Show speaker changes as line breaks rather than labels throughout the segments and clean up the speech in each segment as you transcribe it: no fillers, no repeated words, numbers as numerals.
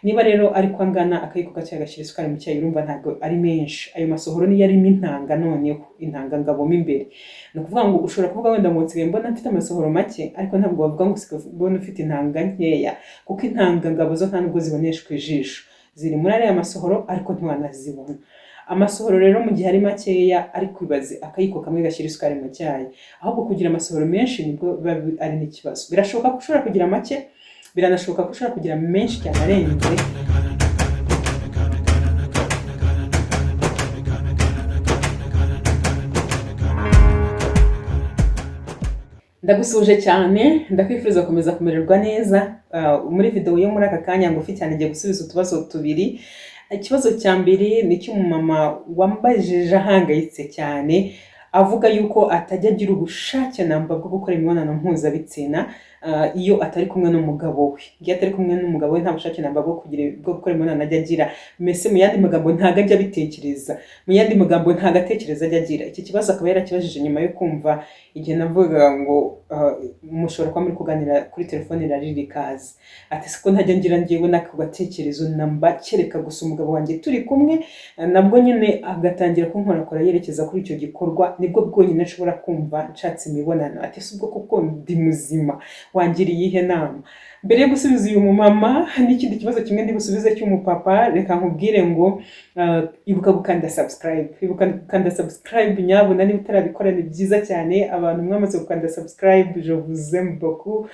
Niba rero ariko angana akayiko gatoya gashyira isukari mu cyayi, urumva ntabwo ari menshi. Ayo masohoro niyo arimo intanga, noneho intangangabo mo imbere. Ni ukuvuga ngo ushobora kuvuga wenda ngo nsigaye mbona mfite amasohoro make, ariko ntabwo wavuga ngo usigaye mbona ufite intanga nkeya, kuko intangangabo zo nta nubwo ziboneshwa ijisho, ziri muri ariya masohoro ariko ntiwanazibona. Amasohoro rero mu gihe ari makeya, ariko ibaze akayiko kamwe gashyira isukari mu cyayi. Ahubwo kugira amasohoro menshi nibwo biba ari n'ikibazo. Birashoboka ko ushobora kugira make, biranashoboka ko ushobora kugira menshi cyane arenze. Ndagusuhuje cyane, ndakwifuriza gukomeza kumererwa neza. Muri video yo muri aka kanya ngufi cyane ngiye gusubiza utubazo tubiri. Ikibazo cya mbere ni icy'umumama wambajije ahangayitse cyane, avuga yuko atajya agira ubushake namba bwo gukora imibonano mpuzabitsina iyo atari kumwe n'umugabo we. Iyo atari kumwe n'umugabo we nta bushake namba bwo gukora imibonano ajya agira. Mbese mu yandi magambo ntago ajya abitekereza, mu yandi magambo nta gatekerezo ajya agira. Iki kibazo akaba yarakibajije nyuma yo kumva igihe navugaga ngo mushobora kuba muri kuganira kuri telefone irari rikaza. Ati siko ntajya ngira njyewe n'ako gatekerezo namba, kereka gusa umugabo wanjye turi kumwe, nabwo nyine agatangira kunkorakora yerekeza kuri icyo gikorwa, nibwo bwonyine nshobora kumva nshatse imibonano. Ati si ubwo kuko ndi muzima, wangiriye iyihe nama? Mbere yo gusubiza uyu mumama n'ikindi kibazo kimwe ndi busubize cy'umupapa, reka nkubwire ngo ibuka gukanda subscribe, ibuka gukanda subscribe nyabuna, niba utarabikora ni byiza cyane. Abantu mwamaze gukanda subscribe, je vous aime beaucoup,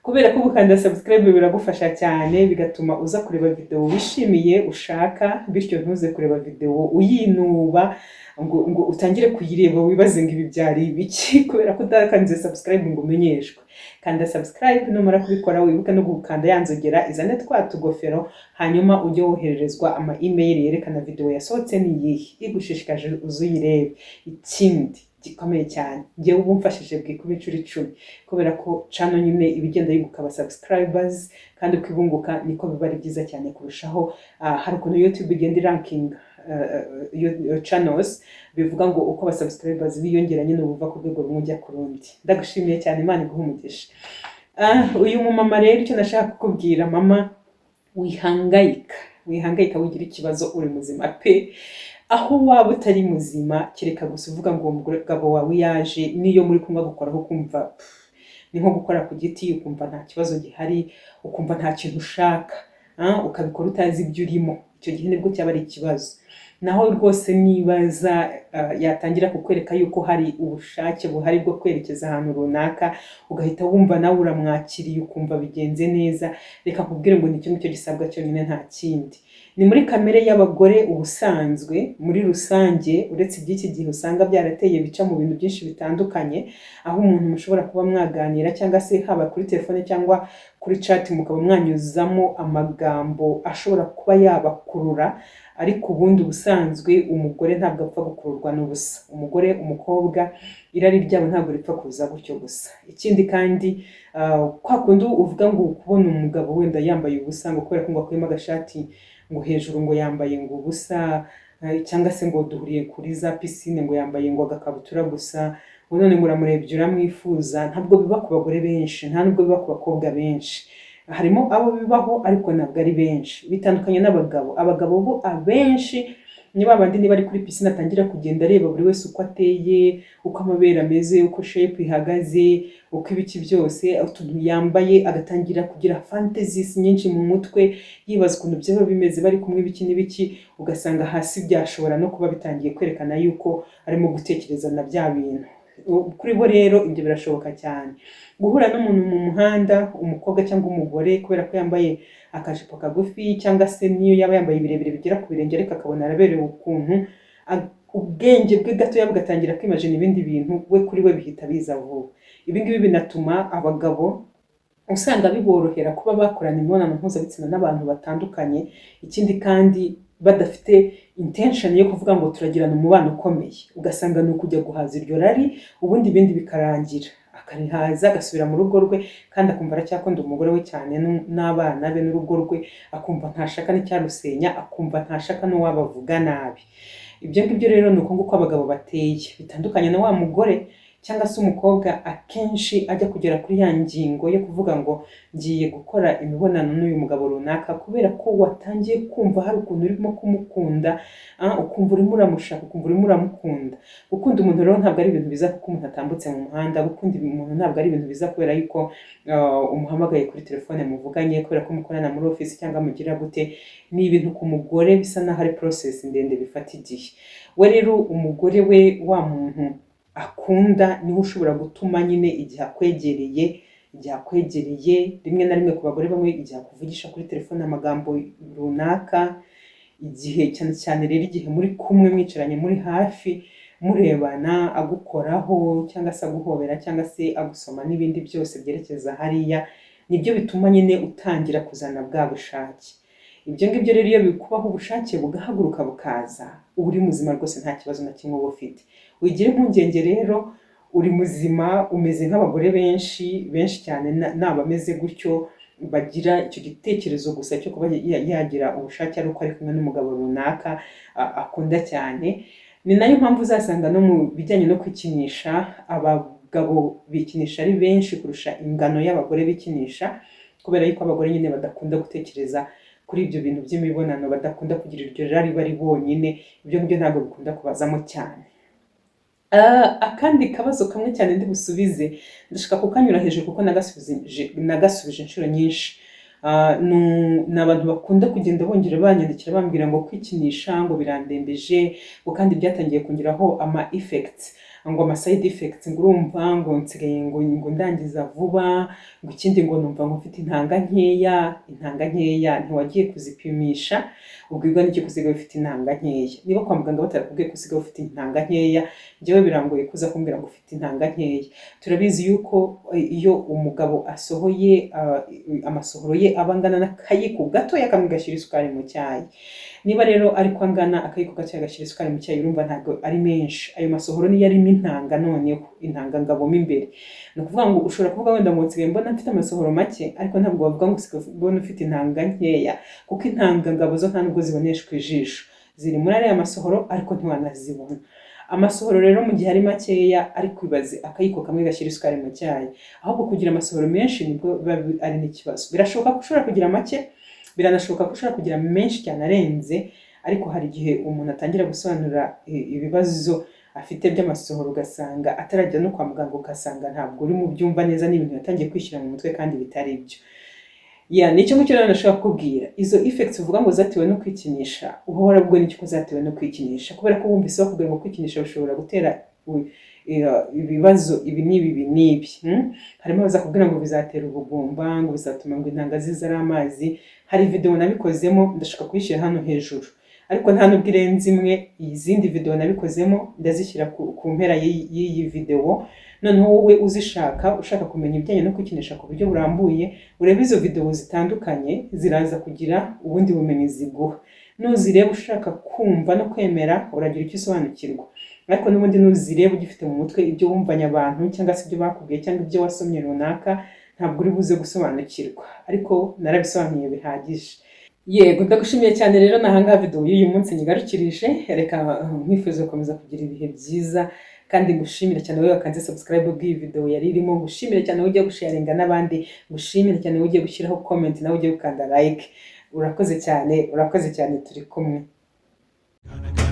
kubera ko gukanda subscribe biragufasha cyane, bigatuma uza kureba video wishimiye ushaka, bityo ntuze kureba video uyinuba ngo utangire kuyireba wibaze ngo ibi byari ibiki, kubera ko utakanze subscribe ngo umenyeshwe. Kanda subscribe, numara kubikora wibuke no gukanda ya nzogera izane twa tugofero, hanyuma ujye wohererezwa ama email yerekana video yasohotse n'iyihe, igushishikaje uzuyirebe. Ikindi gikomeye cyane, njyewe ubu mfashije bwikuba inshuro 10, kubera ko channel nyine iba igenda yunguka aba subscribers, kandi uko ibunguka niko biba ari byiza cyane kurushaho. Hari ukuntu YouTube igenda iranking channels, bivuga ngo uko aba subscribers biyongera nyine uba uva ku rwego rumwe ujya ku rundi. Ndagushimiye cyane, Imana iguhe umugisha. Uyu mumama rero, icyo nashaka kukubwira mama, wihangayika, wihangayika, wigira ikibazo, uri muzima pe. Aho waba utari muzima kereka gusa uvuga ngo uwo mugabo wawe yaje, niyo muri kumwe gukoraho ukumva pff, ni nko gukora ku giti, ukumva nta kibazo gihari, ukumva nta kintu ushaka, ukabikora utazi ibyo urimo, icyo gihe nibwo cyaba ari ikibazo. Naho rwose nibaza yatangira kukwereka yuko hari ubushake buhari bwo kwerekeza ahantu runaka, ugahita wumva nawe uramwakiriye, ukumva bigenze neza, reka nkubwire ngo ni icyo ngicyo gisabwa cyonyine, nta kindi. Ni muri kamere y'abagore ubusanzwe muri rusange, uretse iby'iki gihe usanga byarateye bica mu bintu byinshi bitandukanye, aho umuntu mushobora kuba mwaganira cyangwa se haba kuri telefone cyangwa kuri chat mukaba mwanyuzamo amagambo ashobora kuba yabakurura, ariko ubundi ubusanzwe umugore ntabwo apfa gukururwa n'ubusa. Umugore, umukobwa, irari ryabo ntabwo ripfa kuza gutyo gusa. Ikindi kandi, kwa kundi uvuga ngo kubona umugabo wenda yambaye ubusa, ngo kubera ko ngo akuyemo agashati ngo hejuru ngo yambaye ngo ubusa, cyangwa se ngo duhuriye kuri za piscine ngo yambaye ngo agakabutura gusa, ngo none ngo uramurebye uramwifuza, ntabwo biba ku bagore benshi, nta nubwo biba ku bakobwa benshi. Harimo abo bibaho ariko ntabwo ari benshi, bitandukanye n'abagabo. Abagabo bo abenshi ni ba bandi niba ari kuri piscine atangira kugenda areba buri wese uko ateye, uko amabere ameze, uko shape ihagaze, uko ibiki byose, utuntu yambaye, agatangira kugira fantasies nyinshi mu mutwe, yibaza ukuntu byaba bimeze bari kumwe, ibiki n'ibiki, ugasanga hasi byashobora no kuba bitangiye kwerekana yuko arimo gutekereza na bya bintu. Kuri bo rero ibyo birashoboka cyane. Guhura n'umuntu mu muhanda, umukobwa cyangwa umugore, kubera ko yambaye akajipo kagufi, cyangwa se niyo yaba yambaye ibirebire bigera ku birenge, ariko akabona araberewe ukuntu, ubwenge bwe gatoya bugatangira kwimagina ibindi bintu, we kuri we bihita biza vuba. Ibi ngibi binatuma abagabo usanga biborohera kuba bakorana imibonano mpuzabitsina n'abantu batandukanye. Ikindi kandi badafite intention yo kuvuga ngo turagirana umubano ukomeye, ugasanga ni ukujya guhaza iryo rari, ubundi ibindi bikarangira, akarihaza agasubira mu rugo rwe, kandi akumva aracyakunda umugore we cyane n'abana be n'urugo rwe, akumva ntashaka n'icyarusenya, akumva ntashaka n'uwabavuga nabi. Ibyo ngibyo rero ni uko nguko abagabo bateye, bitandukanye na wa mugore. Cyangwa se umukobwa akenshi ajya kugera kuri ya ngingo yo kuvuga ngo ngiye gukora imibonano n'uyu mugabo runaka, kubera ko watangiye kumva hari ukuntu urimo kumukunda, ukumva urimo uramushaka, ukumva urimo uramukunda. Gukunda umuntu rero ntabwo ari ibintu biza kuko umuntu atambutse mu muhanda. Gukunda umuntu ntabwo ari ibintu biza kubera yuko umuhamagaye kuri telefone muvuganye, kubera ko mukorana muri office cyangwa mugira gute. Ni ibintu ku mugore bisa n'aho ari process ndende, bifata igihe. We rero, umugore we, wa muntu akunda niwe ushobora gutuma nyine igihe akwegereye, rimwe na rimwe ku bagore bamwe, igihe akuvugisha kuri telefone amagambo runaka, igihe cyane cyane rero igihe muri kumwe, mwicaranye, muri hafi, murebana, agukoraho cyangwa se aguhobera cyangwa se agusoma n'ibindi byose byerekeza hariya, nibyo bituma nyine utangira kuzana bwa bushake. Ibyo ngibyo rero iyo bikubaho, ubushake bugahaguruka bukaza, uba uri muzima rwose, nta kibazo na kimwe uba ufite. Wigira impungenge rero, uri muzima, umeze nk'abagore benshi benshi cyane n'abameze gutyo, bagira icyo gitekerezo gusa cyo kuba yagira ubushake ari uko ari kumwe n'umugabo runaka akunda cyane. Ni nayo mpamvu uzasanga no mu bijyanye no kwikinisha, abagabo bikinisha ari benshi kurusha ingano y'abagore bikinisha, kubera yuko abagore nyine badakunda gutekereza kuri ibyo bintu by'imibonano, badakunda kugira iryo rari bari bonyine. Ibyo ngibyo ntabwo bikunda kubazamo cyane. Akandi kabazo kamwe cyane ndi busubize, ndashaka kukanyura hejuru kuko nagasubije inshuro nyinshi. Ni abantu bakunda kugenda bongera banyandikira bambwira ngo kwikinisha ngo birandembeje, ngo kandi byatangiye kongeraho ama effects, ngo ama side effects, ngo urumva ngo nsigaye ngo ndangiza vuba, ngo ikindi ngo numva ngo mfite intanga nkeya. Intanga nkeya, ntiwagiye kuzipimisha? Ubwirwa n'iki ko usigaye ufite intanga nkeya? Niba kwa muganga batarakubwiye ko usigaye ufite intanga nkeya, njyewe birangoye kuza kumbwira ngo ufite intanga nkeya. Turabizi yuko iyo umugabo asohoye, amasohoro ye aba angana n'akayiko gatoya kamwe gashyira isukari mu cyayi. Niba rero ariko angana akayiko gatoya gashyira isukari mu cyayi, urumva ntabwo ari menshi. Ayo masohoro niyo arimo intanga, noneho intangangabo mo imbere, ni ukuvuga ngo ushobora kuvuga wenda ngo nsigaye mbona mfite amasohoro make, ariko ntabwo wavuga ngo usigaye mbona ufite intanga nkeya, kuko intangangabo zo nta nubwo ziboneshwa ijisho, ziri muri ariya masohoro ariko ntiwanazibona. Amasohoro rero mu gihe ari makeya, ariko ibaze akayiko kamwe gashyira isukari mu cyayi. Ahubwo kugira amasohoro menshi nibwo biba ari n'ikibazo. Birashoboka ko ushobora kugira make, biranashoboka ko ushobora kugira menshi cyane arenze, ariko hari igihe umuntu atangira gusobanura ibibazo afite by'amasohoro, ugasanga atarajya no kwa muganga, ugasanga ntabwo uri mu byumva neza, n'ibintu yatangiye kwishyira mu mutwe kandi bitari byo. Ya, nicyo ngicyo rero nashobora kukubwira. Izo effects uvuga ngo zatewe no kwikinisha, uba warabwiwe n'iki ko zatewe no kwikinisha? Kubera ko wumvise bakubwira ngo kwikinisha bishobora gutera ibibazo ibi n'ibi ibi n'ibi, Harimo abazakubwira ngo bizatera ubugumba, ngo bizatuma ngo intanga ziza ari amazi. Hari video nabikozemo, ndashaka kuyishyira hano hejuru, ariko nta nubwo irenze imwe. Izindi video nabikozemo ndazishyira ku mpera y'iyi video. Noneho wowe uzishaka, ushaka kumenya ibijyanye no kwikinisha ku buryo burambuye, urebe izo video zitandukanye, ziraza kugira ubundi bumenyi ziguha. Nuzireba ushaka kumva no kwemera, uragira icyo usobanukirwa, ariko n'ubundi nuzireba ugifite mu mutwe ibyo wumvanye abantu cyangwa se ibyo bakubwiye cyangwa ibyo wasomye runaka, ntabwo uri buze gusobanukirwa. Ariko narabisobanuye bihagije. Yego, ndagushimiye cyane rero. Ni ahangaha video y'uyu munsi nyigarukirije. Reka nkwifuza gukomeza kugira ibihe byiza, kandi ngushimire cyane wowe wakanze subscribe bw'iyi video yari irimo, ngushimire cyane wowe ugiye gusharinga n'abandi, ngushimire cyane wowe ugiye gushyiraho comment, nawe ugiye gukanda like. Urakoze cyane, urakoze cyane, turi kumwe.
Gonna